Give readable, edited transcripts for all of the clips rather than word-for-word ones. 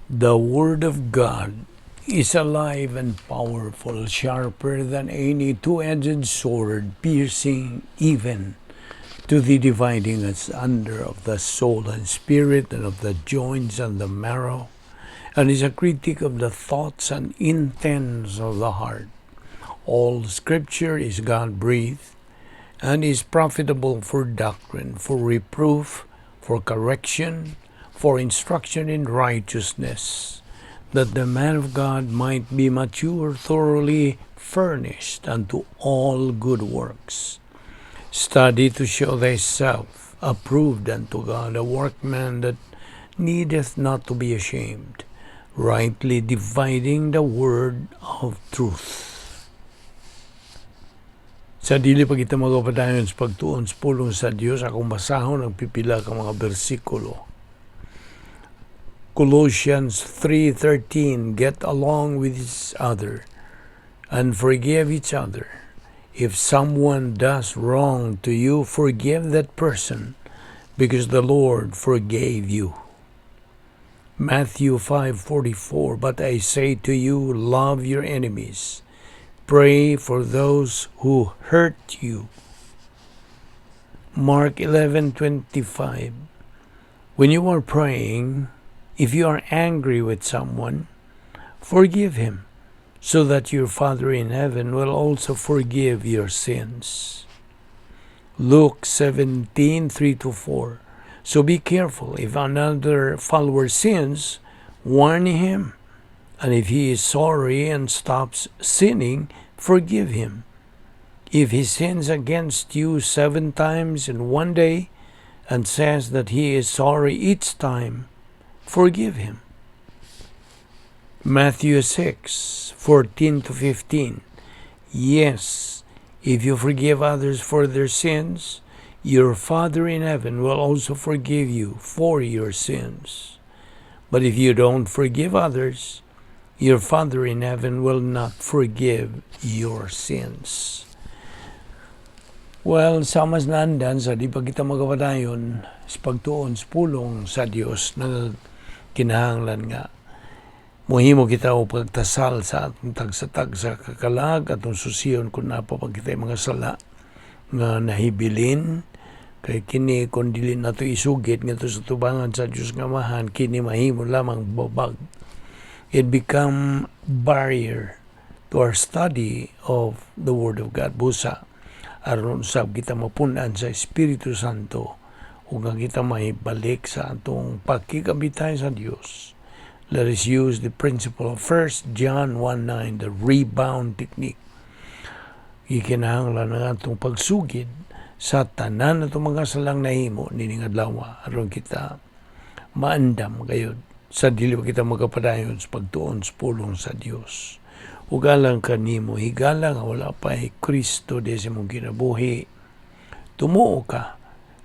The Word of God is alive and powerful, sharper than any two-edged sword, piercing even to the dividing asunder of the soul and spirit, and of the joints and the marrow, and is a critic of the thoughts and intents of the heart. All Scripture is God-breathed and is profitable for doctrine, for reproof, for correction, for instruction in righteousness, that the man of God might be mature, thoroughly furnished unto all good works. Study to show thyself approved unto God, a workman that needeth not to be ashamed, rightly dividing the word of truth. Sa dili pa kita magpadayon sa pagtuon sa pulong sa Dios, akong basahon ang pipila ka mga bersikulo. Colossians 3:13. Get along with each other and forgive each other. If someone does wrong to you, forgive that person because the Lord forgave you. Matthew 5:44. But I say to you, love your enemies. Pray for those who hurt you. Mark 11:25. When you are praying, if you are angry with someone, forgive him, so that your Father in heaven will also forgive your sins. Luke 17:3-4. So be careful. If another follower sins, warn him. And if he is sorry and stops sinning, forgive him. If he sins against you seven times in one day and says that he is sorry each time, forgive him. Matthew 6:14-15. Yes, if you forgive others for their sins, your Father in heaven will also forgive you for your sins. But if you don't forgive others, your Father in heaven will not forgive your sins. Well, sa mas naandan, sa di pa kita magapadayon sa pagtuon sa pulong sa Dios, na kinahanglan nga muhimo kita og pagtasal sa atong tagsa-tagsa kakalag, atong susiyon kung naa pa kita mga sala nga nahibilin, kay kini kung dili nato isugid ngadto sa tubangan sa Dios nga Amahan, kini mahimo lamang babag. It become barrier to our study of the Word of God. Busa aron usab kita mapun-an sa Espiritu Santo ug nga kita mahibalik sa atong pakigabitay sa Dios. Let us use the principle of 1 John 1:9, the rebound technique. Gikinahanglan ang atong pagsugid sa tanan atong mga salang nahimo nining adlaw aron kita maandam gayud sa dili pa kita magapadayon sa pagtuon sa pulong sa Dios. Ug alang kanimo, higala nga wala pa Kristo di sa imong kinabuhi, tumuo ka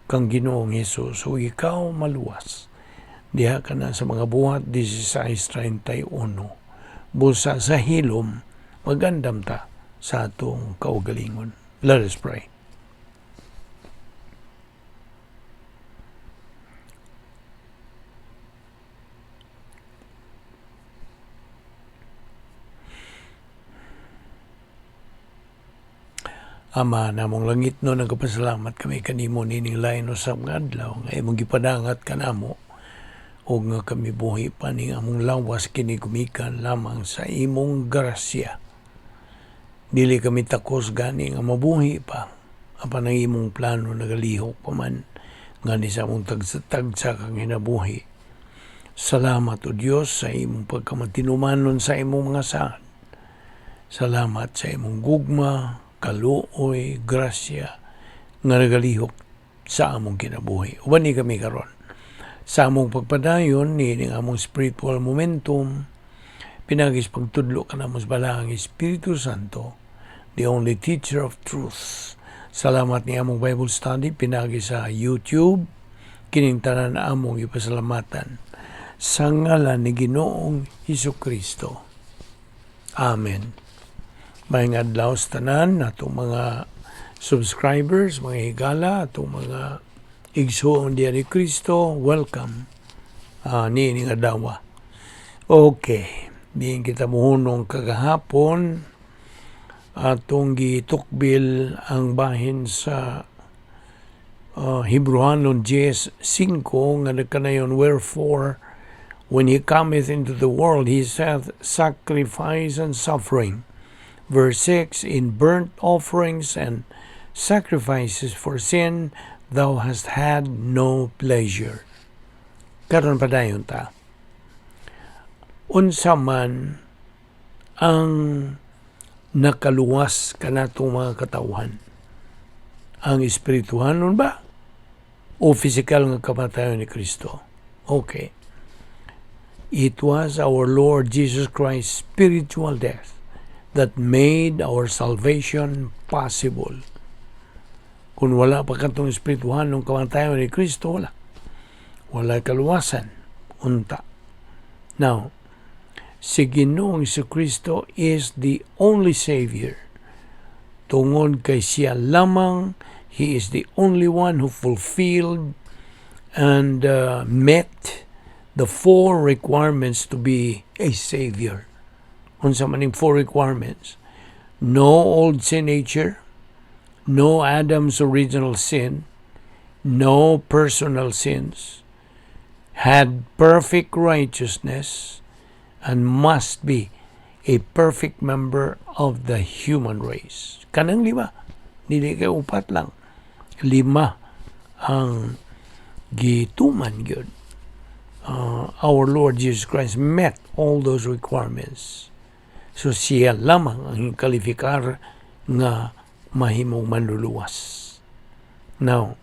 kang Ginoong Hesus ug ikaw maluwas. Diha ka na sa mga Buhat 16:31. Busa sa hilom, magandam ta sa atong kaugalingon. Let us pray. Ama namong langit no, nagapasalamat kami kanimo nining lain usab nga adlaw nga imong gipadangat kanamo ug nga kami buhi pa ning among lawas kini gumikan lamang sa imong grasya. Dili kami takos gani nga mabuhi pa apan ang imong plano nagalihok pa man ngani sa among tagsa-tagsa kang hinabuhi. Salamat o Dios sa imong pagkamatinumanon sa imong mga saad. Salamat sa imong gugma, kaluoy, grasya nga nagalihok sa among kinabuhi. Uban ni kami karon sa among pagpadayon ni among spiritual momentum pinagis pagtudlo kanamo sa Balaang Espiritu Santo, the only teacher of truth. Salamat ni among Bible study pinagi sa YouTube. Kining tanan among ipasalamatan sa ngalan ni Ginoong Hesus Kristo. Amen. Maayong adlaw sa tanan atong mga subscribers, mga higala, atong mga igsuon diya ni Kristo, welcome niining adlaw. Okay, diin kita muhunong kagahapon, atong gitukbil ang bahin sa Hebreohanon 10:5 nga nagkanayon, "Wherefore, when he cometh into the world, he saith, 'Sacrifice and suffering.'" Verse 6, "In burnt offerings and sacrifices for sin, thou hast had no pleasure." Karon padayon ta. Unsa man ang nakaluwas kanatong mga katawhan? Ang espirituhanon ba? O physical nga kamatayon ni Kristo? Okay. It was our Lord Jesus Christ's spiritual death that made our salvation possible. Kung wala pa katong espirituhanong kamatayon ni Kristo, wala. Wala kaluwasan. Unta. Now, si Ginoong Kristo is the only Savior. Tungod kay siya lamang, He is the only one who fulfilled and met the four requirements to be a Savior. Unsa man ning four requirements? No old sin nature, no Adam's original sin, no personal sins, had perfect righteousness, and must be a perfect member of the human race. Kanang lima. Dili kay upat lang. Lima ang gituman gyud. Our Lord Jesus Christ met all those requirements. So siya lamang ang kalifikar nga mahimong manluluwas. Now,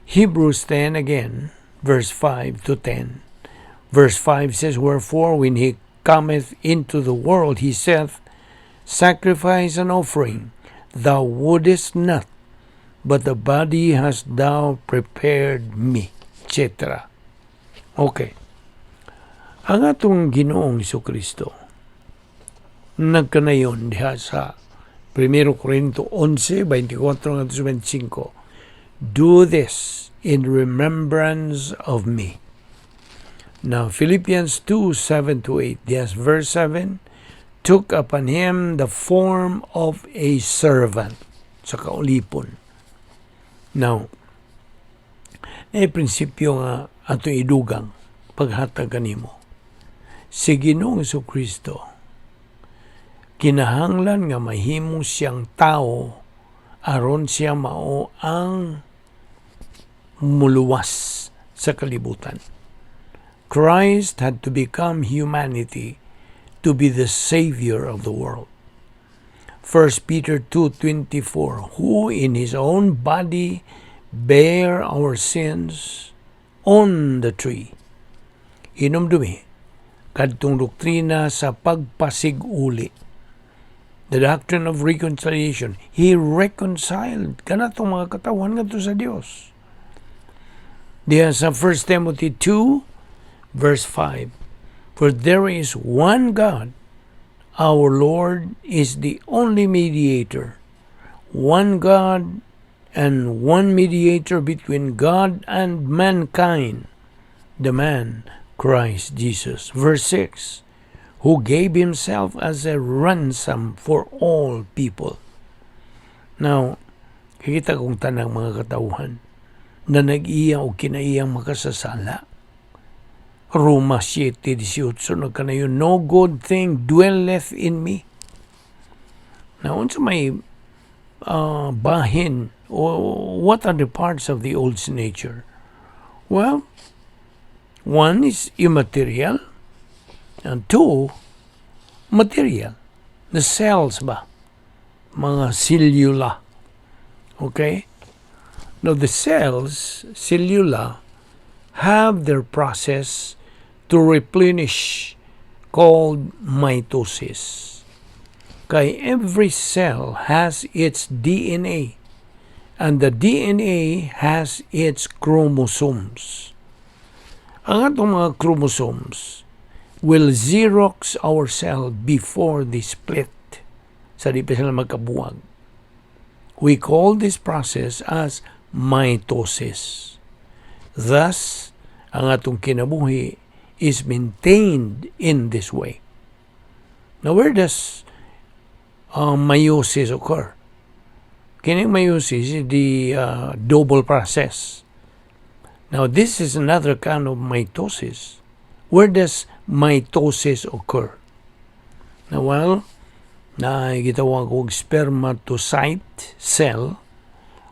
Hebrews 10 again, verse 5 to 10. Verse 5 says, "Wherefore, when he cometh into the world, he saith, 'Sacrifice and offering thou wouldest not, but the body hast thou prepared me,'" etc. Okay. Ang atong Ginoong Kristo nagkanayon diha sa 1 Corinto 11, 24 ngadto sa 25, "Do this in remembrance of me." Now, Philippians 2, 7 to 8. Yes, verse 7, "Took upon him the form of a servant," sa kaulipon. Now, eh prinsipyo nga atong idugang paghatag kanimo. Si Ginoong Kristo kinahanglan nga mahimo siyang tao aron siya mao ang muluwas sa kalibutan. Christ had to become humanity to be the savior of the world. 1 Peter 2:24, "Who in his own body bare our sins on the tree." Hinumdumi kadtong doktrina sa pagpasiguli. The doctrine of reconciliation. He reconciled kanatong mga katawhan ngadto sa Dios. Diya sa 1 Timothy 2 verse 5, "For there is one God, our Lord is the only mediator. One God and one mediator between God and mankind, the man Christ Jesus." Verse 6, "Who gave himself as a ransom for all people." Now, kita kung tanang mga katauhan na nag-iya o kinaiyang makasasala. Roma 7:18 nagkanayon, "No good thing dwelleth in me." Now, unsa may bahin o what are the parts of the old nature? Well, one is immaterial and two, material. The cells ba? Mga cellula. Okay? Now, the cells, cellula, have their process to replenish called mitosis. Kay every cell has its DNA and the DNA has its chromosomes. Ang atong mga chromosomes will xerox our cell before they split, sa di pa sila magkabuwag. We call this process as mitosis. Thus, ang atong kinabuhi is maintained in this way. Now, where does meiosis occur? Kining meiosis is the double process. Now, this is another kind of mitosis. Where does mitosis occur? Now, well, na gitawag og spermatocyte cell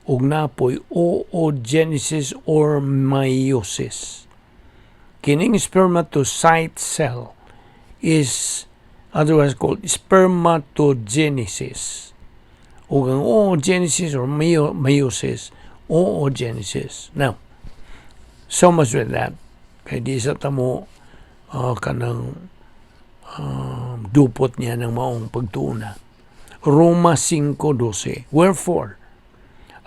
ug napoy oogenesis or meiosis. Kining spermatocyte cell is otherwise called spermatogenesis. Ug ang oogenesis or meiosis, oogenesis. Now, so much with that. Kay di sa tamo kanang dupot niya ng maong pagtuuna. Roma 5:12. "Wherefore,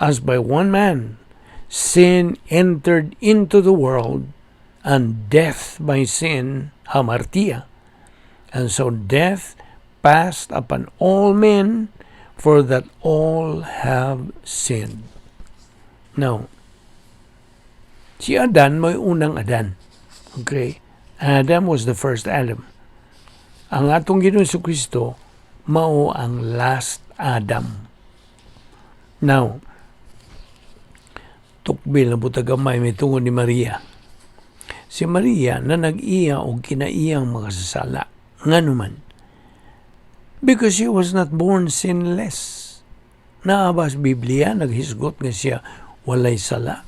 as by one man sin entered into the world, and death by sin, hamartia, and so death passed upon all men, for that all have sinned." Now, si Adan may unang Adan. Okay? Adam was the first Adam. Ang atong Ginoong Kristo mao ang last Adam. Now, tukbil na butag gamay may tungod ni Maria. Si Maria na nag-iya og kinaiyang makasasala. Ngano man? Because she was not born sinless. Naa ba sa Biblia naghisgot nga siya walay sala?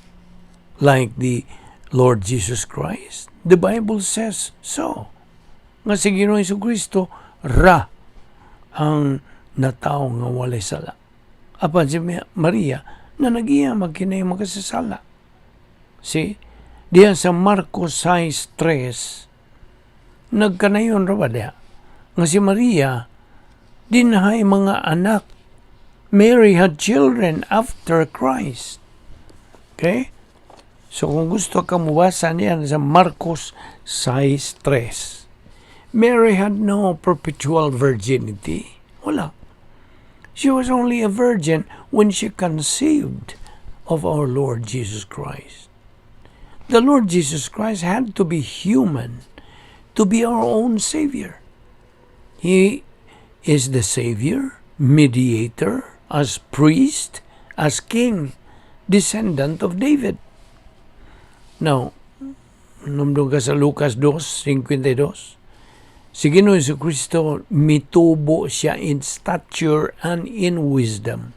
Like the Lord Jesus Christ? The Bible says so. Nga si Ginoong Kristo ra ang natawo nga walay sala. Apan si Maria na nagiya magkinay makasasala. See? Diyan sa Marcos 6:3, nagkanayon ra ba diya? Nga si Maria, dinahay mga anak. Mary had children after Christ. Okay? So kung gusto ka mubasa niyan sa Marcos 6:3. Mary had no perpetual virginity. Wala. She was only a virgin when she conceived of our Lord Jesus Christ. The Lord Jesus Christ had to be human to be our own Savior. He is the Savior, mediator, as priest, as king, descendant of David. Now, numdum ka sa Lucas 2:52. Si Ginoong Kristo mitubo siya in stature and in wisdom.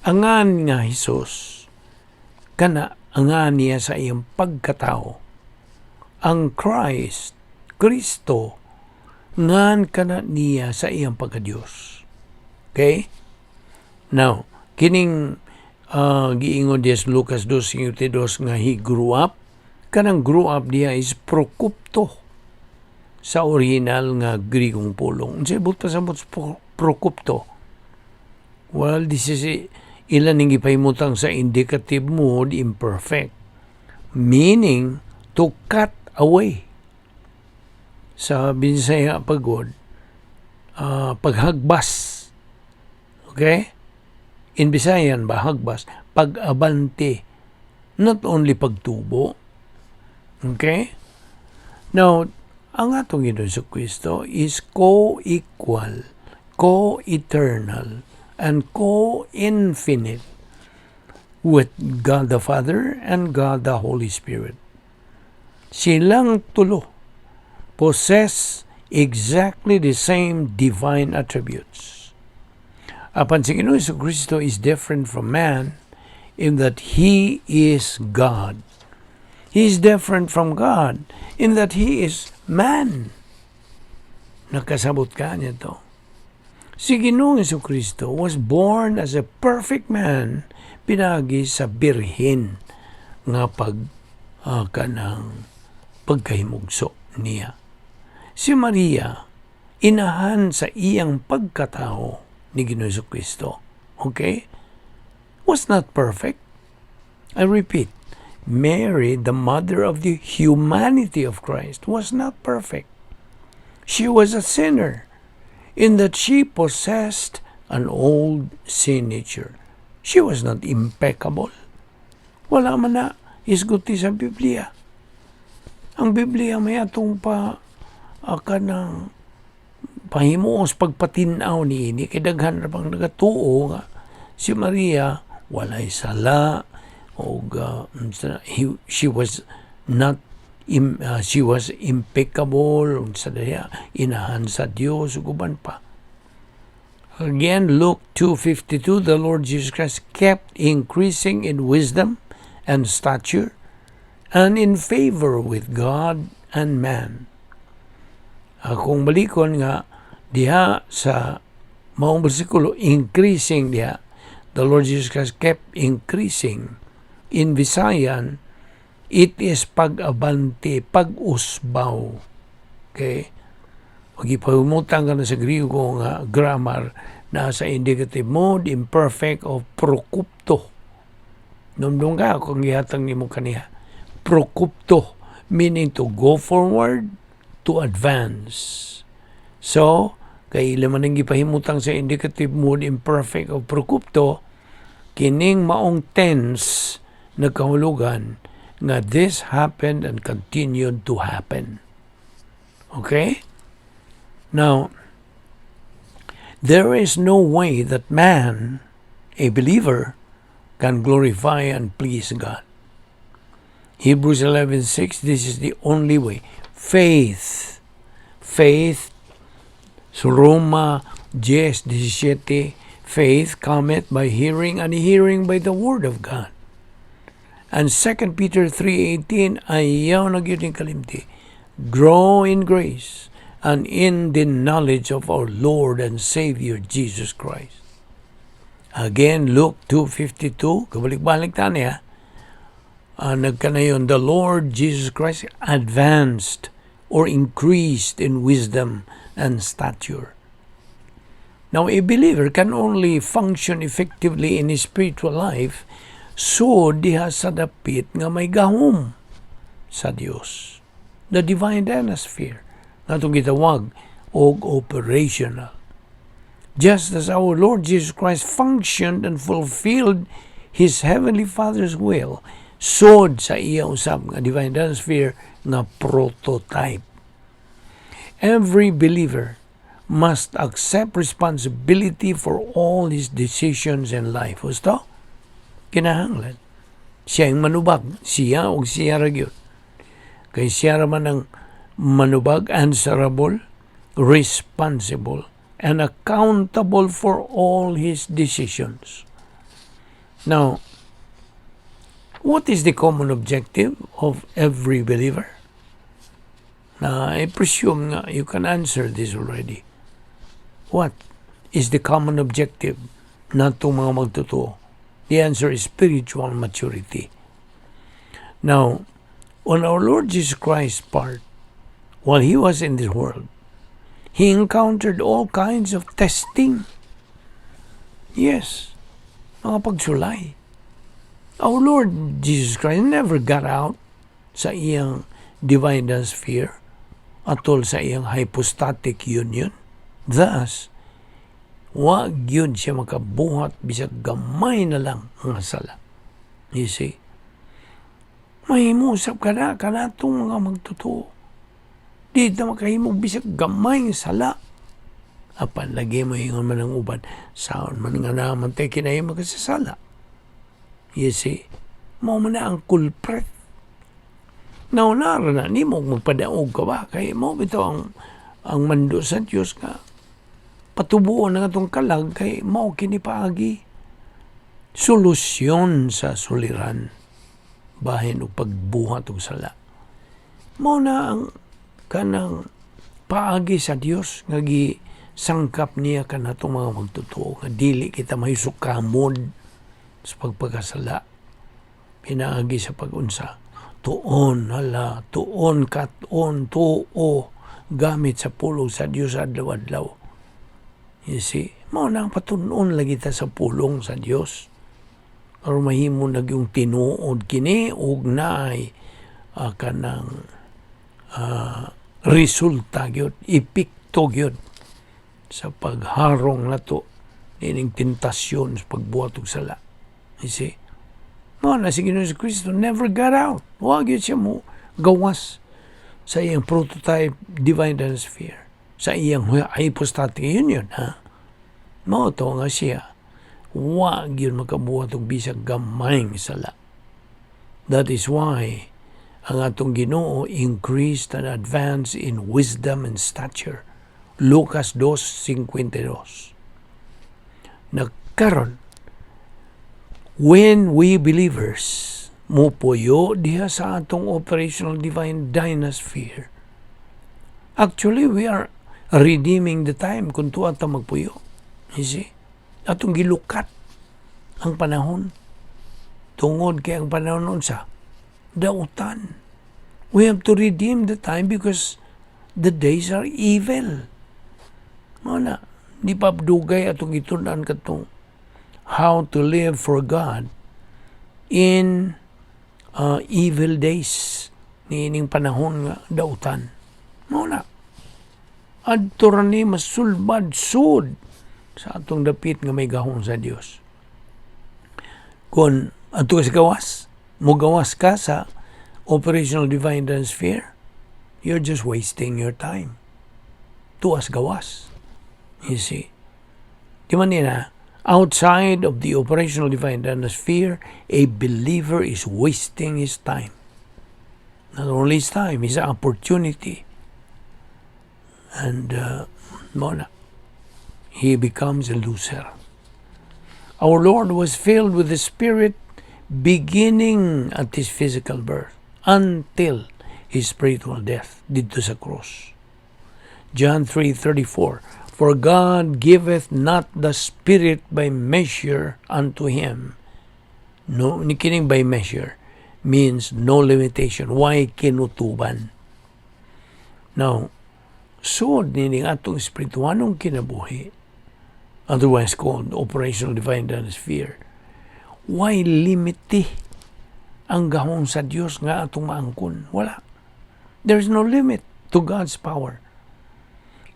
Angan nga Hesus, kana angan niya sa iyang pagkatao. Ang Christ, Kristo, ngan kana niya sa iyang pagkadiyos. Okay? Now, kining giingon diya sa Lucas 2:52 nga he grew up, kanang grew up diya is prokupto sa original nga Grigong pulong. Unsay buot pasabot sa prokupto? Well, this is ilan ning gipahimutang sa indicative mood imperfect. Meaning, to cut away. Sa Binsaya pagod, paghagbas. Okay? In Bisayan ba, hagbas? Pag-abante. Not only pagtubo. Okay? Now, ang atong Ginoong Kristo is co-equal, co-eternal, and co-infinite with God the Father and God the Holy Spirit. Silang tulo possess exactly the same divine attributes. Apan si Ginoong Kristo is different from man in that He is God. He is different from God in that He is man. Nakasabot ka niya to. Si Ginoong Kristo was born as a perfect man pinagi sa birhen nga pag kanang pagkahimugso niya. Si Maria, inahan sa iyang pagkatao ni Ginoong Kristo. Okay? Was not perfect. I repeat, Mary, the mother of the humanity of Christ, was not perfect. She was a sinner in that she possessed an old sin nature. She was not impeccable. Wala man na isguti sa Biblia. Ang Biblia may atong pa kanang pahimuos pagpatinaw niini kay daghan ra bang nagatuo nga si Maria walay sala og she was not im, she was impeccable, unsa diha, inahan sa Dios ug uban pa. Again, Luke 2:52, the Lord Jesus Christ kept increasing in wisdom and stature and in favor with God and man. Akong balikon nga diha sa maong bersikulo, increasing diha, the Lord Jesus Christ kept increasing. In Visayan, it is pag-abante, pag-usbaw. Okay? Pag ipahimutang ka na sa Griego nga grammar, nasa indicative mode, imperfect of prokupto. Numdum ka kung gihatag nimo kaniya. Prokupto, meaning to go forward, to advance. So, kay ila man ang gipahimutang sa indicative mode imperfect of prokupto, kining maong tense nagkahulugan nga this happened and continued to happen. Okay? Now, there is no way that man, a believer, can glorify and please God. Hebrews 11:6, this is the only way. Faith. Faith. So Roma 10:17, faith cometh by hearing and hearing by the word of God. And 2 Peter 3:18, ayaw na gyud kalimti. Grow in grace and in the knowledge of our Lord and Savior Jesus Christ. Again, Luke 2:52, kabalik-balik ta niya, nagkanayon, the Lord Jesus Christ advanced or increased in wisdom and stature. Now, a believer can only function effectively in his spiritual life so diha sa dapit nga may gahom sa Dios. The divine sphere nga atong gitawag og operational. Just as our Lord Jesus Christ functioned and fulfilled His Heavenly Father's will, sod sa iya usab nga divine sphere nga prototype. Every believer must accept responsibility for all his decisions in life. Gusto? Kinahanglan. Siya ang manubag. Siya o siya ra gyud. Kay siya ra man ang manubag, answerable, responsible, and accountable for all his decisions. Now, what is the common objective of every believer? Now, I presume nga you can answer this already. What is the common objective natong mga magtotoo? The answer is spiritual maturity. Now, on our Lord Jesus Christ's part, while he was in this world, he encountered all kinds of testing. Yes, mga pagsulay. Our Lord Jesus Christ never got out sa iyang divine sphere atol sa iyang hypostatic union. Thus, wa gyud siya makabuhat bisag gamay na lang ang sala. You see? Mahimo usab kana kanatong mga magtotoo. Di ta makahimo bisag gamay nga sala. Apan lagi mo ingon man ang uban, saon man nga naman tay kinayi makasasala. You see? Mao man na ang culprit. Naunara na nimo magpadaog ka ba kay mo bitaw ang mando sa Dios nga patubuon ang atong kalag kay mao kini paagi solusyon sa suliran bahin og pagbuhat og sala. Mao na ang kanang paagi sa Dios nga gisangkap niya kanatong mga magtotoo nga dili kita mahisukamod sa pagpakasala pinaagi sa pag-unsa, tuon, hala, tuon, katon, tuo, gamit sa pulong sa Dios adlaw-adlaw. You see, mao na ang patunon lagi ta sa pulong sa Dios aron mahimo na yung tinuod kini ug naay kanang resulta gyud, epekto gyud sa pagharong nato nining tentasyon sa pagbuhat og sala. You see? Mao na si Ginoong Kristo never got out. Wa gyud siya mo gawas. Sa iyang prototype divine sphere, sa iyang hypostatic union, ha? Mao to nga siya wa gyud makabuhat og bisag gamayng sala. That is why ang atong Ginoo increased and advanced in wisdom and stature. Lucas 2:52. Nagkaron, when we believers mupuyo diha sa atong operational divine dynasphere, actually we are redeeming the time kung tuwa ta magpuyo. You see? Atong gilukat ang panahon. Tungod kay ang panahon sa dautan. We have to redeem the time because the days are evil. Mao na, di pa dugay atong gitun-an katong how to live for God in evil days, niining panahon nga dautan. Mao na. Adto ra ni masulbad sud sa atong dapit nga may gahom sa Dios. Kung adto ka sa gawas, mogawas ka sa operational divine sphere, you're just wasting your time. Tuas gawas. You see? Di man na, outside of the operational divine sphere, a believer is wasting his time. Not only his time, his opportunity. And mao na, he becomes a loser. Our Lord was filled with the Spirit beginning at his physical birth until his spiritual death didto sa cross. John 3:34, "For God giveth not the Spirit by measure unto him." No, ni kining "by measure" means no limitation. Way kinutuban? Now, sud nining atong espirituanong kinabuhi, otherwise called operational divine sphere, way limite ang gahom sa Dios nga atong maangkon? Wala. There's no limit to God's power.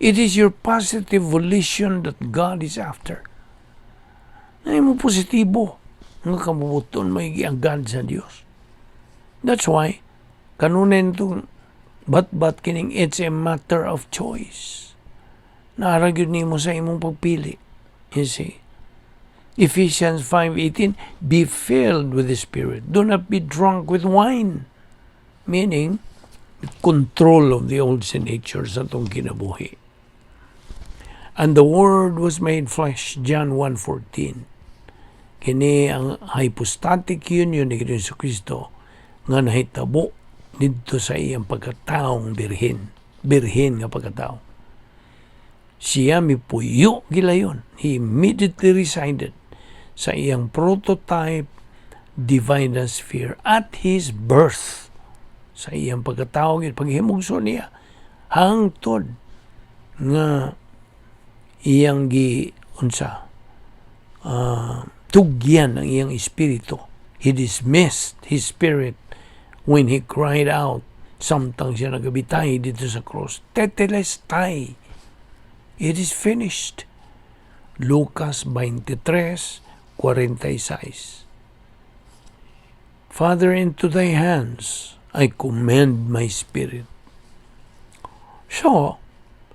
It is your positive volition that God is after. Ay mo positibo nga kabubuton may giagad sa Dios. That's why kanunay itong bat-bat kining "It's a matter of choice." Naa ra gyud nimo sa imong pagpili. You see? Ephesians 5:18, "Be filled with the Spirit. Do not be drunk with wine." Meaning, control of the old sin nature sa atong kinabuhi. And the Word was made flesh, John 1:14. Kini ang hypostatic union ni Kristo Kristo nga nahitabo didto sa iyang pagkataong birhen. Birhen nga pagkatao. Siya mipuyo gilayon. He immediately resided sa iyang prototype divine sphere at his birth. Sa iyang pagkatao, paghimugso niya, hangtod nga iyang gi unsa tugyan ang iyang espiritu. He dismissed his spirit when he cried out samtang siya nagabitay didto sa cross, "Tetelestai, it is finished." Lucas 23:46. "Father, into thy hands I commend my spirit." So,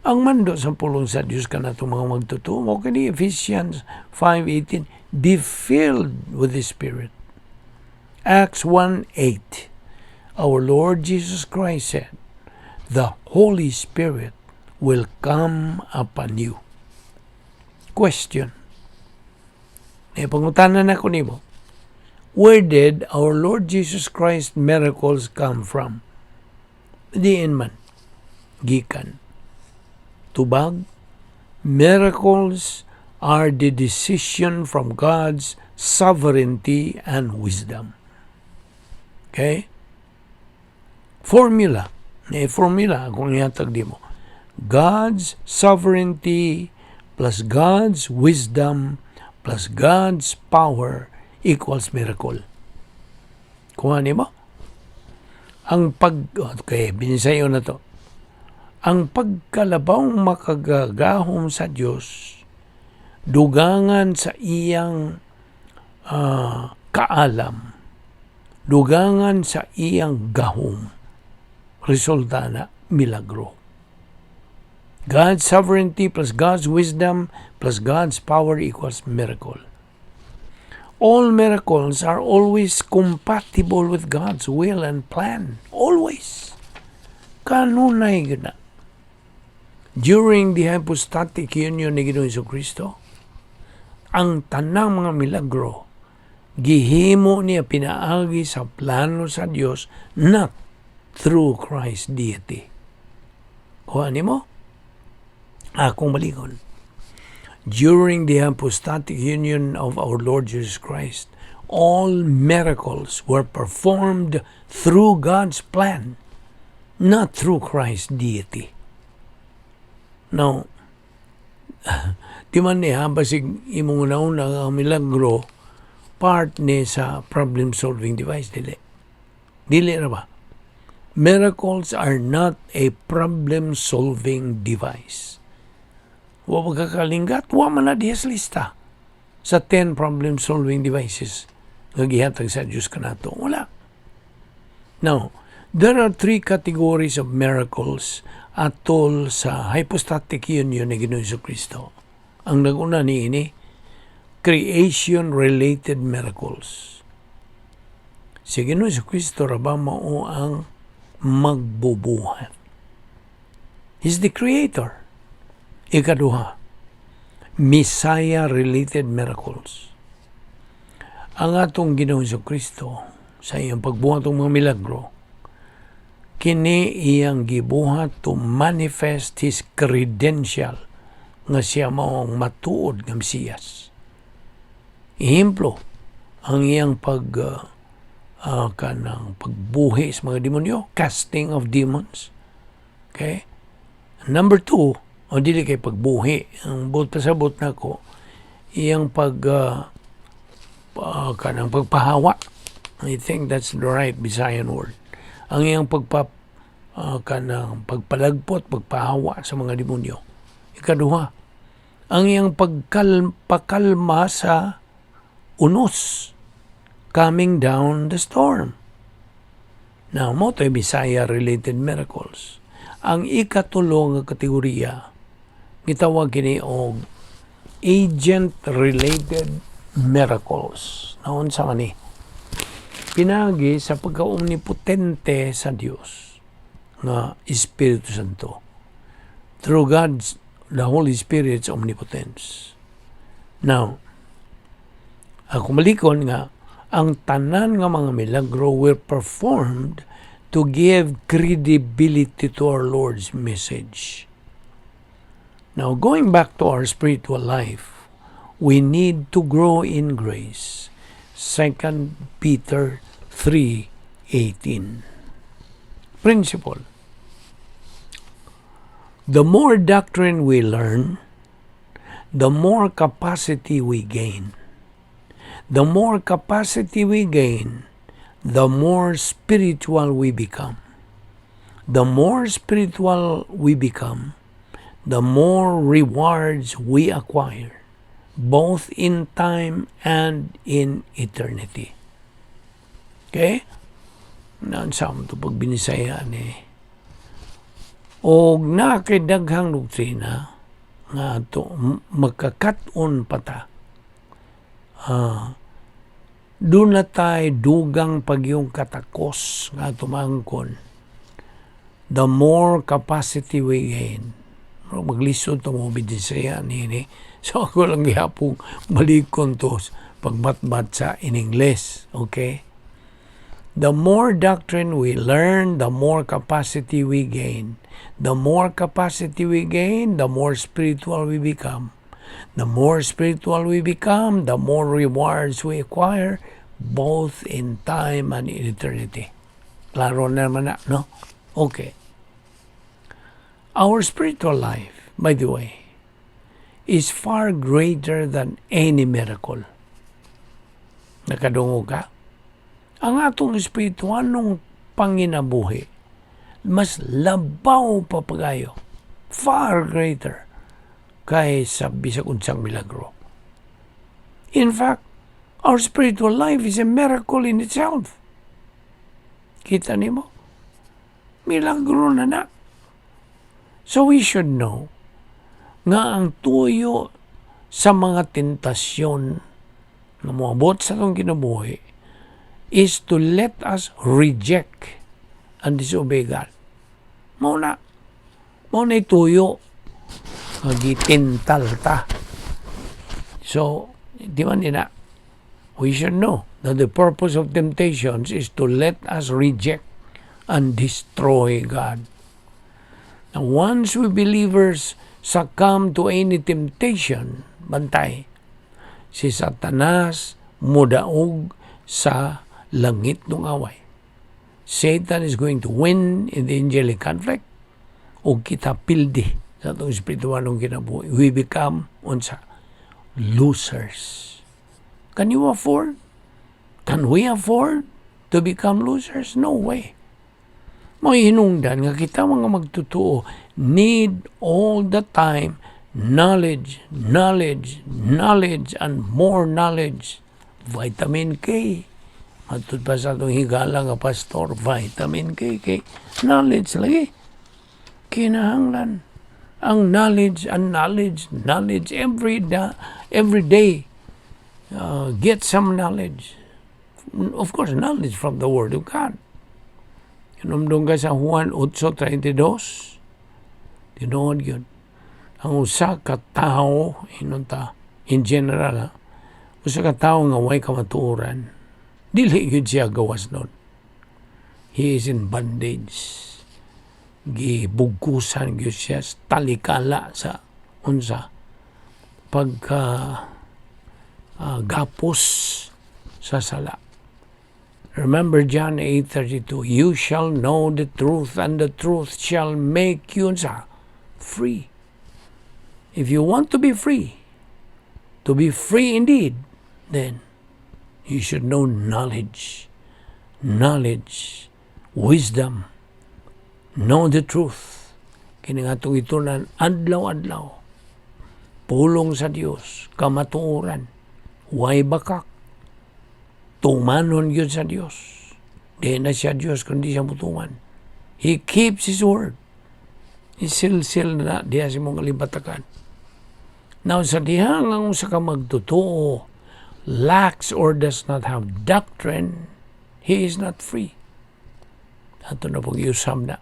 ang mando sa pulong sa Dios kanatong mga magtotoo mao kini Ephesians 5:18, "Be filled with the Spirit." Acts 1:8, our Lord Jesus Christ said, "The Holy Spirit will come upon you." Question. E pangutana na ko nimo. Where did our Lord Jesus Christ miracles come from? Diin man gikan? Tubag, miracles are the decision from God's sovereignty and wisdom. Okay? Formula. May formula akong ihatag nimo. God's sovereignty plus God's wisdom plus God's power equals miracle. Kuha nimo? Ang pag... Okay, binisayo na to. Ang pagkalabaw makagagahom sa Dios dugangan sa iyang kaalam, dugangan sa iyang gahom. Resulta na milagro. God's sovereignty plus God's wisdom plus God's power equals miracle. All miracles are always compatible with God's will and plan. Always. Kanunay gyud na. During the hypostatic union ni Ginoong Kristo, ang tanang mga milagro gihimo niya pinaagi sa plano sa Dios, not through Christ's deity. Kuha nimo? Akong balikon. During the hypostatic union of our Lord Jesus Christ, all miracles were performed through God's plan, not through Christ's deity. Now, di man niya, basig imong una ang milagro, part ni sa problem-solving device, dili. Dili na ba? Miracles are not a problem-solving device. Wa magkakalinggat, wa man na diha sa lista sa 10 problem-solving devices nga gihatag sa Diyos kanato. Wala. Now, there are three categories of miracles atol sa hypostatic union ni Ginoong Kristo. Ang naguna ni ini, creation-related miracles. Si Ginoong Kristo ra ba mao ang magbubuhat? He's the creator. Ikaduha, Messiah-related miracles. Ang atong Ginoong Kristo sa iyang pagbuhat ng mga milagro, kini iyang gibuhat to manifest his credential nga siya mao ang matuod nga Mesiyas. Ehemplo, ang iyang pag kanang pagbuhi sa mga demonyo, casting of demons. Okay? Number two, o dili kay pagbuhi. Ang buot pasabot nako, iyang pag kanang pagpahawa. I think that's the right Bisayan word. Ang iyang kanang pagpalagpot, pagpahawa sa mga demonyo. Ikaduha, ang iyang pakalma sa unos, calming down the storm. Now, mao to'y Messiah-related miracles. Ang ikatulo nga kategorya, gitawag kini og agent-related miracles. Naunsa man ni? Pinagi sa pagka-omnipotente sa Dios nga Espiritu Santo. Through God's, the Holy Spirit's omnipotence. Now, ako malikon nga ang tanan nga mga milagro were performed to give credibility to our Lord's message. Now, going back to our spiritual life, we need to grow in grace. 2 Peter 3:18. Principle. The more doctrine we learn, the more capacity we gain. The more capacity we gain, the more spiritual we become. The more spiritual we become, the more rewards we acquire, both in time and in eternity. Okay? Naunsa man to pag binisaya ni? Og naa kay daghang doktrina nga ato magkakat-on pa ta. Doon na tayo dugang pagyong katakos nga tumangkon. The more capacity we gain. Pero maglisod to mo binisaya nini. So ako lang gihapong balikon to pagbatbat sa in English. Okay? The more doctrine we learn, the more capacity we gain. The more capacity we gain, the more spiritual we become. The more spiritual we become, the more rewards we acquire, both in time and in eternity. Klaro na naman na, no? Okay. Our spiritual life, by the way, is far greater than any miracle. Nakadungog ka? Ang atong espirituanong panginabuhi, mas labaw pa pagayo. Far greater kaysa bisag unsang milagro. In fact, our spiritual life is a miracle in itself. Kita nimo? Milagro na na. So we should know nga ang tuyo sa mga tentasyon nga moabot sa atong kinabuhi is to let us reject and disobey God. Mao na. Mao na tuyo nga gitintal ta. So, di man ina. We should know that the purpose of temptations is to let us reject and destroy God. Now, once we believers succumb to any temptation, bantay, si Satanas mudaog sa langit ng away. Satan is going to win in the angelic conflict o kita pildi sa atong espiritualong kinabuhi. We become unsa? Losers. Can you afford? Can we afford to become losers? No way. May hinungdan nga kita mga magtotoo need all the time knowledge, knowledge, knowledge, and more knowledge. Vitamin K. Matud pa sa atong higala nga pastor, vitamin K, K. Knowledge lagi. Kinahanglan. Ang knowledge and knowledge, knowledge every day. Get some knowledge. Of course, knowledge from the Word of God. Hinumdum ka sa Juan 8:32. Tinuod yun. Ang usa ka tawo, inunta, in general, ha, usa ka tawo nga way kamatuoran, dili yun siya gawas nun. He is in bondage. Gibugkusan gyud siya talikala sa unsa pagka gapos sa sala. Remember John 8:32, "You shall know the truth and the truth shall make you unsa? Free." If you want to be free, to be free indeed, then you should know knowledge. Knowledge, wisdom, know the truth. Kini nga atong itunan adlaw-adlaw. Pulong sa Dios, kamatuoran, way bakak, tumanon yun sa Dios. Di na siya Dios kundi siya mutuman. He keeps His word. Isilsil na diya sa imong kalimbatakan. Now, sa dihang ang usa ka magtotoo lacks or does not have doctrine, he is not free. Ato na pong iusam na.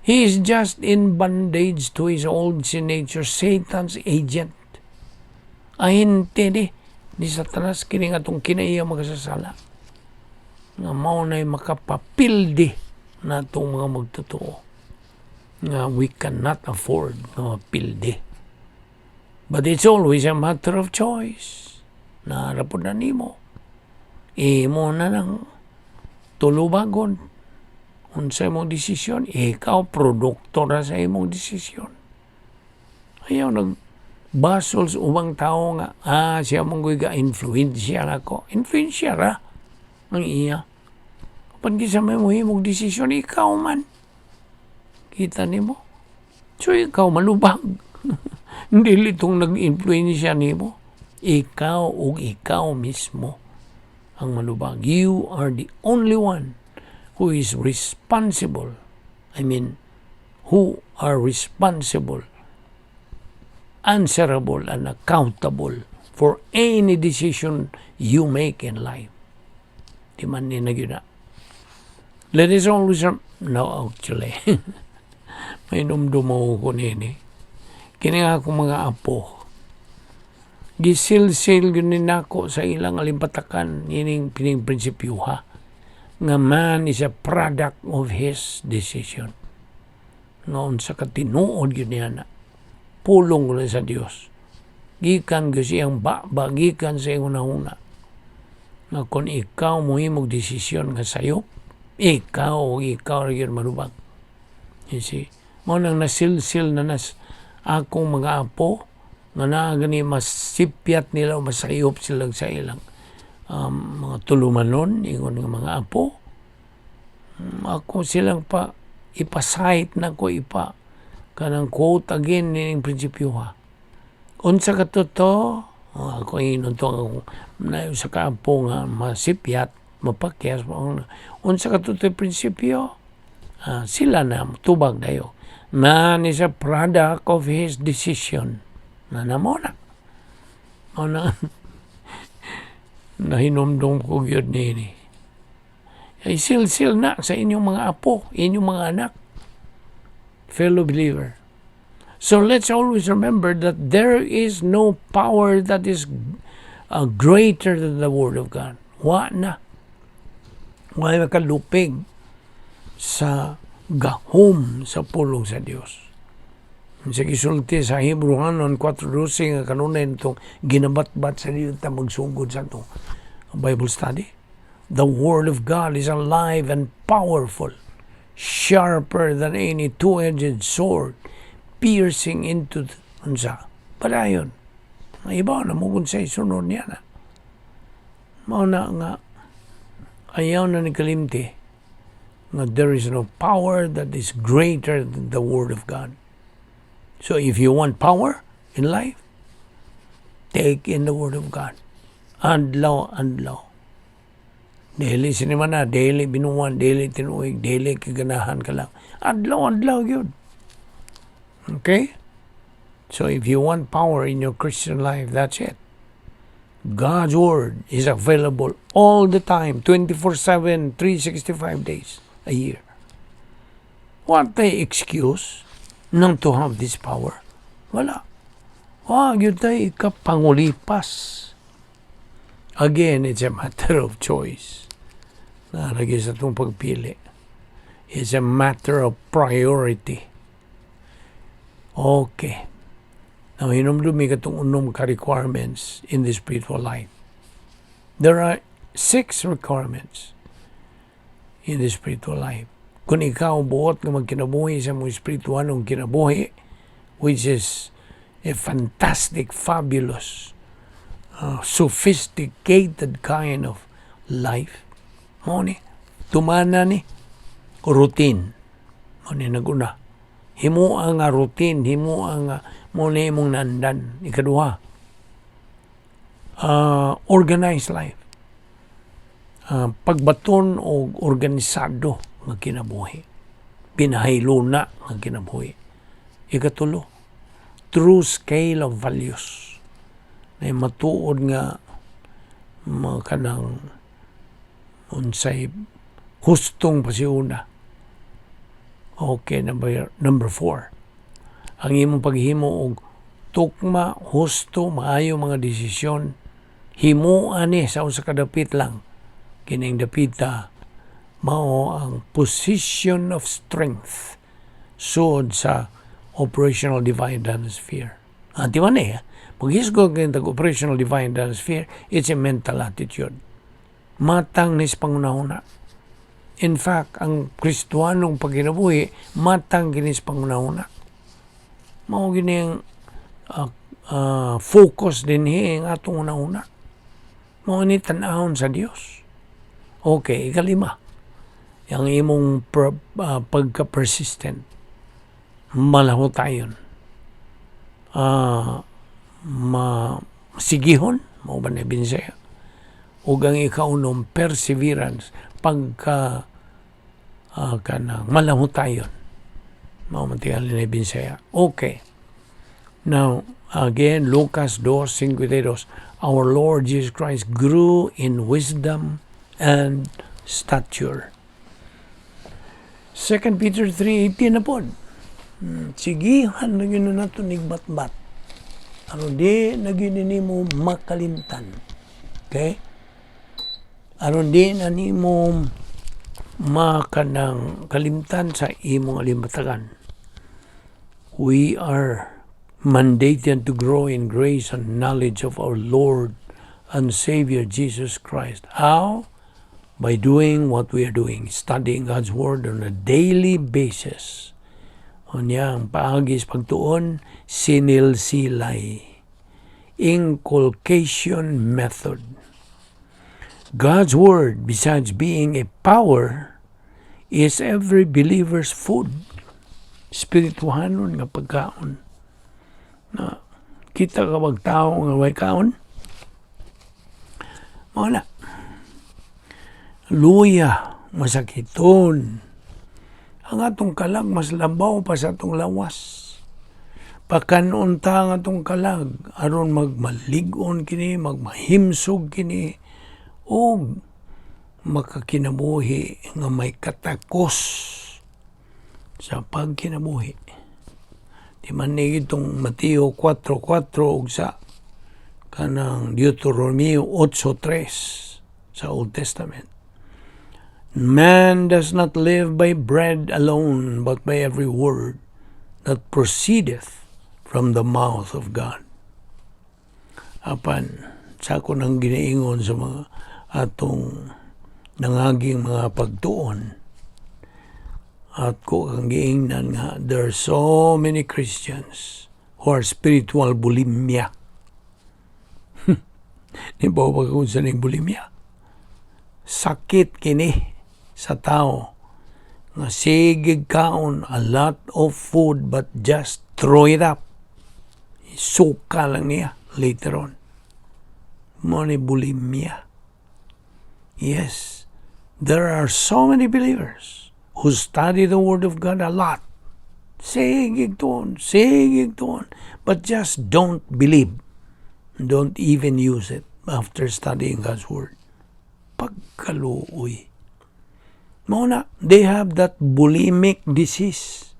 He is just in bondage to his old sin nature, Satan's agent. Ahente ni Satanas kini nga atong kinaiya makasasala. Nga mao na'y makapapildi na itong mga magtotoo. Nga we cannot afford nga mapildi. But it's always a matter of choice. Naa ra pod na nimo. Imo na nang tulubagon. Unsa imong desisyon, ikaw produkto ra sa imong desisyon. Ayaw nag basol sa ubang tao nga, siya mong ga influensya nako. Influensya ra ang iya. Kapag kinsa may mohimong desisyon, ikaw man. Kita nimo. So ikaw malubag. Hindi itong nag-influensya nimo. Ikaw o ikaw mismo ang malubag. You are the only one who is responsible. I mean, who are responsible, answerable, and accountable for any decision you make in life. Di man ni na na. Let us always, no, actually, may numdumo ko nini. Kini nga akong mga apo, gisilsil yun ni nako sa ilang alimpatakan ining pining prinsipyo ha, nga man is a product of his decision. Nga unsa ka tinuod yun niya na pulong lang sa Dios. Gikan gyud siyang baba, gikan sa iyang hunahuna. Nga kung ikaw mohimog desisyon nga sayo, ikaw ra gyud malubag. You see? Mao nang nasilsil na nas akong mga apo nga naa gani masipyat nila o masayop sila sa ilang mga tulumanon ingon nga mga apo. Ako silang pa ipasayt na ko ipa kanang quote again ning prinsipyo ha. Unsa ka totoo? Oh, ako inon to ang na sa ka apo nga masipyat, mapakyas mo. Unsa ka totoo prinsipyo? Sila na tubag dayo. Man is a product of his decision. Na namo na. Mao na nahinumdum ko gyud nini. Ay silsil na sa inyong mga apo, inyong mga anak, fellow believer. So let's always remember that there is no power that is greater than the Word of God. Wa na. Wa makalupig sa gahom sa pulong sa Dios. Sa gisulti sa Hebreohanon 4:12 nga kanunay itong ginabatbat sa Dios ta magsugod sa ato Bible study. The Word of God is alive and powerful, sharper than any two-edged sword, piercing into the, unsa padayon. Maibaw na mo kung sa isunod niya na. Mao na nga ayaw na ni kalimti nga there is no power that is greater than the Word of God. So if you want power in life, take in the Word of God. Adlaw, adlaw. Dili sinima na, dili binuwan, dili tinuig, dili kaganahan ka lang. Adlaw, adlaw yun. Okay? So if you want power in your Christian life, that's it. God's Word is available all the time, 24/7, 365 days a year. What the excuse not to have this power? Wala. Wa gyud tay ikapangulipas. Again, it's a matter of choice. Nalagi sa itong pagpili. It's a matter of priority. Okay. Now, hinumdumi katong unom ka requirements in the spiritual life. There are six requirements in the spiritual life. Kung ikaw buot nga magkinabuhi sa mong espiritualong kinabuhi, which is a fantastic, fabulous, sophisticated kind of life, mo ni, tumana ni, routine. Mo ni naguna. Himoa nga routine, himoa nga mo ni imong nandan. Ikaduha, organized life. Pagbaton og organisado nga kinabuhi. Pinahiluna nga kinabuhi. Ikatulo, true scale of values. Na matuod nga mga kanang unsay hustong pasiuna. Okay, number four. Ang imong paghimo og tukma, husto, maayo mga desisyon, himoa ni sa usa ka dapit lang. Kining dapita mao ang position of strength sud sa operational divine sphere. Anti man eh, paghisgot kay operational divine sphere, it's a mental attitude. Matang nis pangunahuna. In fact, ang Kristuanong pagkinabuhi, matang kinis pangunahuna. Mao gini ang focus dinhi ang atong una-una. Mao ni tan-awon sa Dios. Okay, ikalima. Ang imong pagka-persistent. Malahutayon. Masigihon, mao ba na Binsaya? Ug ang ikaunom, perseverance, pagka kanang malahutayon. Mao man tingali na Binsaya. Okay. Now, again, Lucas 2:52, our Lord Jesus Christ grew in wisdom and stature. 2 Peter 3:18 na po. Sigihan na gyud na nato nigbatbat. Aron di na gyud nimo makalimtan. Okay? Aron di na nimo makanang kalimtan sa imong alimbatagan. We are mandated to grow in grace and knowledge of our Lord and Savior Jesus Christ. How? By doing what we are doing, studying God's Word on a daily basis. Unya, ang paagi sa pagtuon, sinilsilay. Inculcation method. God's Word, besides being a power, is every believer's food. Spirituhanon nga pagkaon. Na kita ka bag tao nga way kaon? Mao na. Luya, masakiton. Ang atong kalag mas labaw pa sa atong lawas. Pakanon ta ang atong kalag aron magmalig-on kini, magmahimsog kini ug makakinabuhi nga may katakos sa pagkinabuhi. Di man ni itong Mateo 4.4 ug sa kanang Deuteronomio 8.3 sa Old Testament. "Man does not live by bread alone, but by every word that proceedeth from the mouth of God." Apan, sa ako nang ginaingon sa mga atong nangaging mga pagtuon, at ko kang giingnan nga there are so many Christians who are spiritual bulimia. Di ba ba kung sa ning bulimia? Sakit kini sa tao nga sige kaon a lot of food but just throw it up. Suka lang niya later on. Mao ni bulimia. Yes, there are so many believers who study the Word of God a lot. Sige tuon, but just don't believe. Don't even use it after studying God's Word. Pagkaluoy. Mao na, they have that bulimic disease.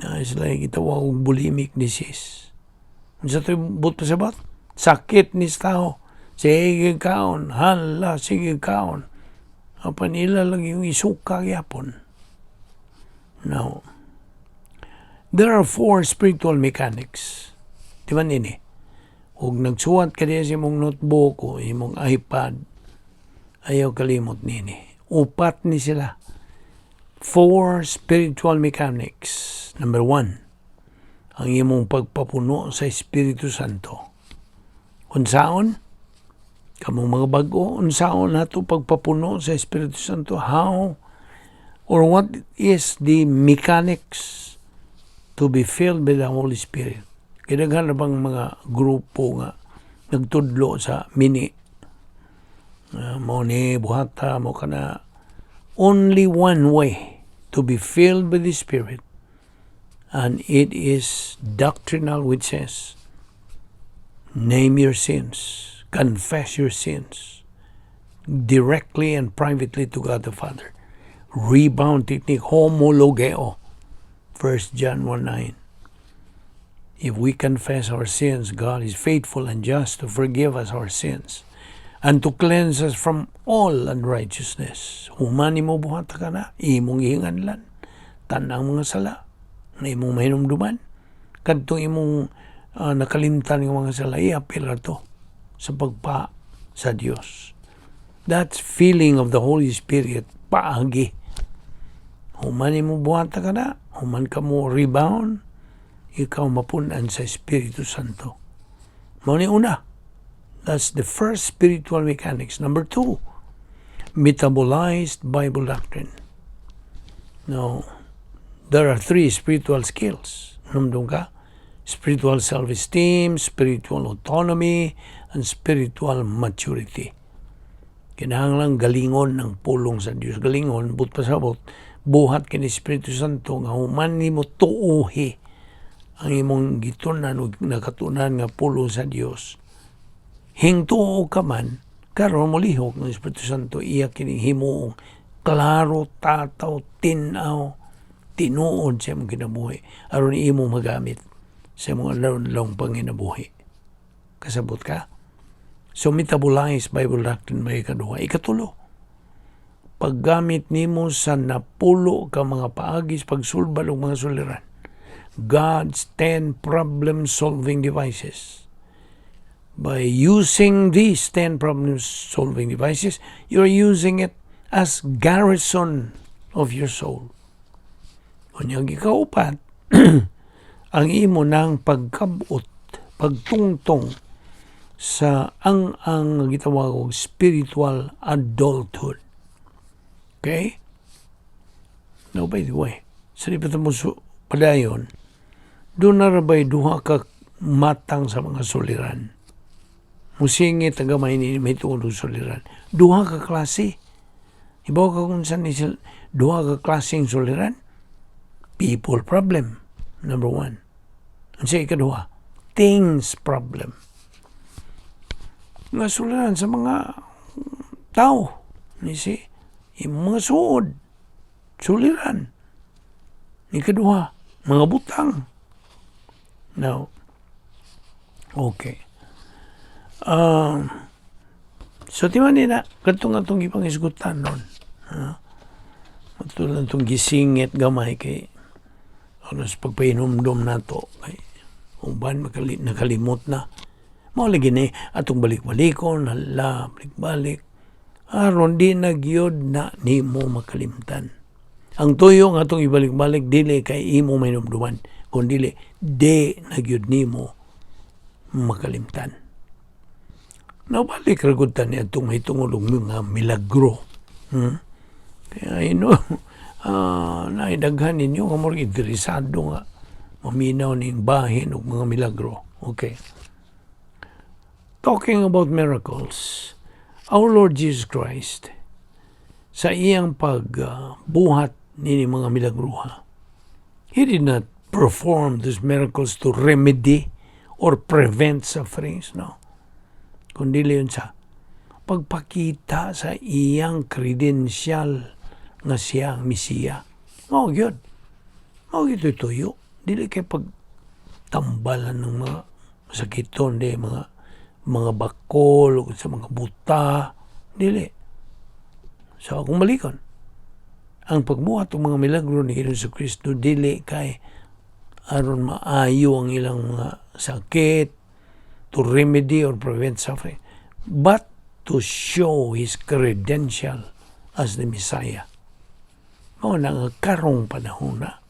Na it's like gitawag og bulimic disease. Unsa to'y buot pasabot? Sakit ni sa tao. Sige kaon, hala, sige kaon. Apan ila lang yung isuka gyapon. Now, there are four spiritual mechanics. Di ba nini? Ug nagsuwat ka diya sa imong notebook o imong iPad, ayaw kalimot nini. Upat ni sila. Four spiritual mechanics. Number one, ang imong pagpapuno sa Espiritu Santo. Unsaon? Kamong mga bag-o, unsaon nato pagpapuno sa Espiritu Santo? How or what is the mechanics to be filled by the Holy Spirit? Kaya na bang mga grupo nga nagtudlo sa mini? Mo ni buhata mo kana, only one way to be filled with the Spirit, and it is doctrinal, which says name your sins, confess your sins directly and privately to God the Father. Rebound technique, homologeo, 1 John 1:9. "If we confess our sins, God is faithful and just to forgive us our sins and to cleanse us from all unrighteousness." Human mo buhat ka na, imong gihinganlan, tanang mga sala, na imong mahinumduman, kadtong imong nakalimtan ng mga sala, iapil to sa pagpa sa Dios. That's filling of the Holy Spirit, paagi. Human mo buhat ka na, human ka mo rebound, ikaw mapunan sa Espiritu Santo. Mao ni una. That's the first spiritual mechanics. Number two, metabolized Bible doctrine. Now, there are three spiritual skills. Numdum ka? Spiritual self-esteem, spiritual autonomy, and spiritual maturity. Kinahanglan galingon ng pulong sa Dios. Galingon, buot pasabot, buhat kini Espiritu Santo nga human nimo tuuhi ang imong gitunan ug nakatunan nga pulong sa Dios. Hingtuo ka man, karon molihok ng Espiritu Santo, iya kini himuong klaro, tataw, tin-aw, tinuod sa imong kinabuhi aron imo magamit sa imong adlaw-adlaw panginabuhi. Kasabot ka? So metabolize Bible doctrine may ikaduha. Ikatulo, paggamit nimo sa 10 ka mga paagis pagsulbad og mga suliran. God's 10 problem-solving devices. By using these 10 problem-solving devices, you're using it as garrison of your soul. Unyang ikaupat, ang imo ng pagkabot, pagtungtong sa ang gitawag og spiritual adulthood. Okay? Now, by the way, sa di pa mo padayon, doon na rabay duha ka matang sa mga suliran. Musingit ang gamay ni may tuod og suliran. Duha ka klase. Ibaw ka kung saan ni duha ka klaseng suliran? People problem, number one. Ang sa ikaduha, things problem. Nga suliran sa mga tao. You see? Imong mga suod. Suliran. Ikaduha, mga butang. Now, okay. So, ti man na, katong atong ipangisgutan nun. Ha? Ato lang itong gisingit gamay kay ano sa pagpahinumdom nato kay uban nakalimot na. Mao lagi ni atong balik-balikon, hala, balik-balik. Aron di na gyud na nimo makalimtan. Ang tuyo nga atong ibalik-balik dili kay imo mainumduman, kun dili di na gyud nimo makalimtan. Nabalik ra gud ta ni atong mahitungod og mga milagro. Kaya naidaghan ninyo nga murag interesado nga maminaw ning bahin og mga milagro. Okay. Talking about miracles, our Lord Jesus Christ, sa iyang pagbuhat nini mga milagruha, He did not perform these miracles to remedy or prevent sufferings, no. Kundi yun sa pagpakita sa iyang credential nga siya ang Mesiya. Mao gyud. Mao gyud tuyo. Dili kay pagtambalan ng mga sakiton, di mga bakol o sa mga buta, dili. So akong balikon, ang pagbuhat ng mga milagro ni Hesus Kristo dili kay aron maayo ang ilang mga sakit, to remedy or prevent suffering, but to show His credential as the Messiah. Mao na nga karong panahon na,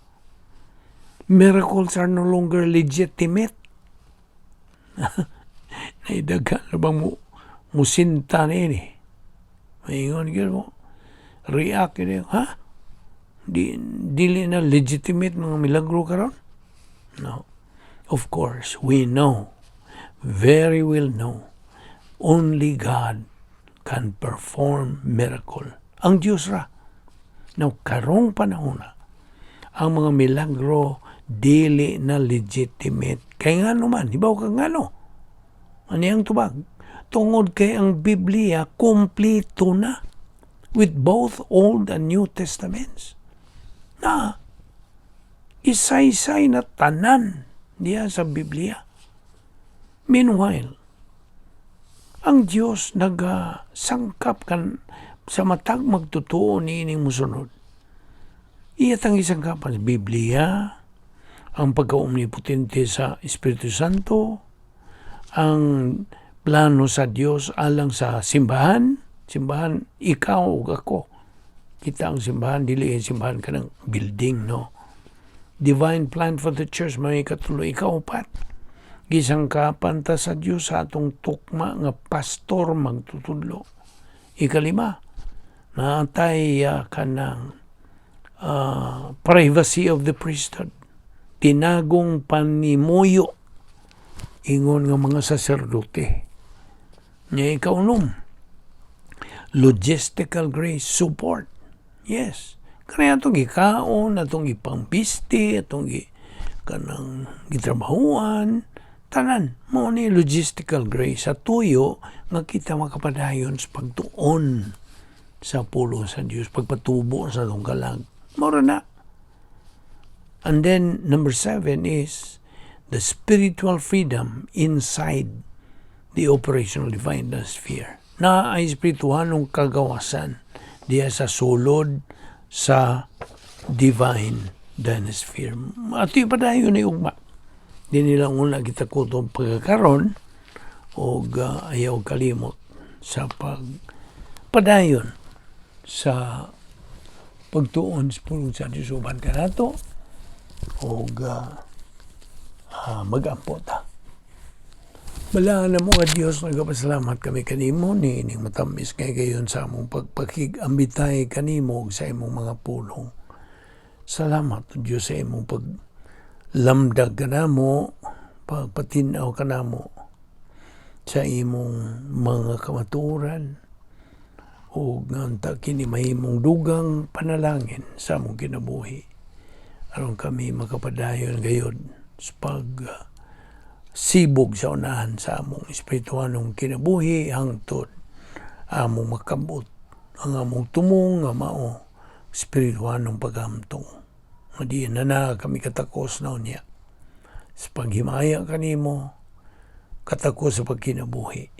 miracles are no longer legitimate. Naidaghan na bang mo musinta ni? Maingon gyud mo. React yun, ha? Di, dili na legitimate mga milagro karon? No. Of course, we know, very well know, only God can perform miracle. Ang Diyos ra. Now, karong panahon na, ang mga milagro dili na legitimate. Kay nga naman, hibaw ka ngano. Ano ang tubag? Tungod kay ang Biblia kompleto na with both Old and New Testaments. Na isaysay na tanan diya sa Biblia. Meanwhile, ang Diyos nagasangkap kan sa matag magtotoo niining musunod. Iya tang isangkapan sa Biblia, ang pagka-omnipotente sa Espiritu Santo, ang plano sa Dios alang sa simbahan, simbahan ikaw ug ako. Kita ang simbahan, dili ang simbahan kanang building, no? Divine plan for the church, may katulo, ikaupat. Gisangkapan ta sa Dios sa atong tukma nga pastor magtutudlo. Ikalima, naatay kanang privacy of the priesthood. Tinagong panimuyo ingon nga mga saserdote. Nya ikaunom, logistical grace support. Yes. Kaya atong gikaon, atong ipangbisti, atong gi, kanang gitrabahuan, tanan mao ni logistical grace sa tuyo nga kita makapadayon sa pagtuon sa pulong sa Dios, pagpatubo sa atong kalag. Mao ra na. And then number seven is the spiritual freedom inside the operational divine sphere. Na ay espirituhanong kagawasan diya sa sulod sa divine dynasphere. Ato yung padayon ni ugma. Di nila una kita kutob pagkakaron og ayaw kalimot sa pagpadayon sa pagtuon sa pulong sa Diyos. Uban ka nato og mag-ampo ta. Balaan na mo nga Diyos, nagapasalamat kami kanimo ni ining matamis kay gayon sa among pagpakig-ambitay kanimo ug sa imong mga pulong. Salamat, Diyos, sa imong paglamdag kanamo, pagpatinaw kanamo sa imong mga kamatuoran. Ug nga unta kini mahimong dugang panalangin sa among kinabuhi aron kami makapadayon gayod sa pag sibog sa unahan sa among espirituhanong kinabuhi hangtod among makabot ang among tumong nga mao espirituhanong paghamtong nga diin na na kami katakos na unya sa paghimaya kanimo, katakos sa pagkinabuhi.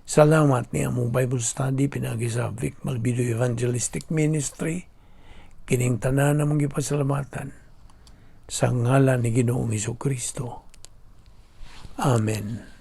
Salamat ni among Bible study pinagi sa Vic Malbido Evangelistic Ministry. Kining tanan among gipasalamatan sa ngalan ni Ginoong Kristo. Amen.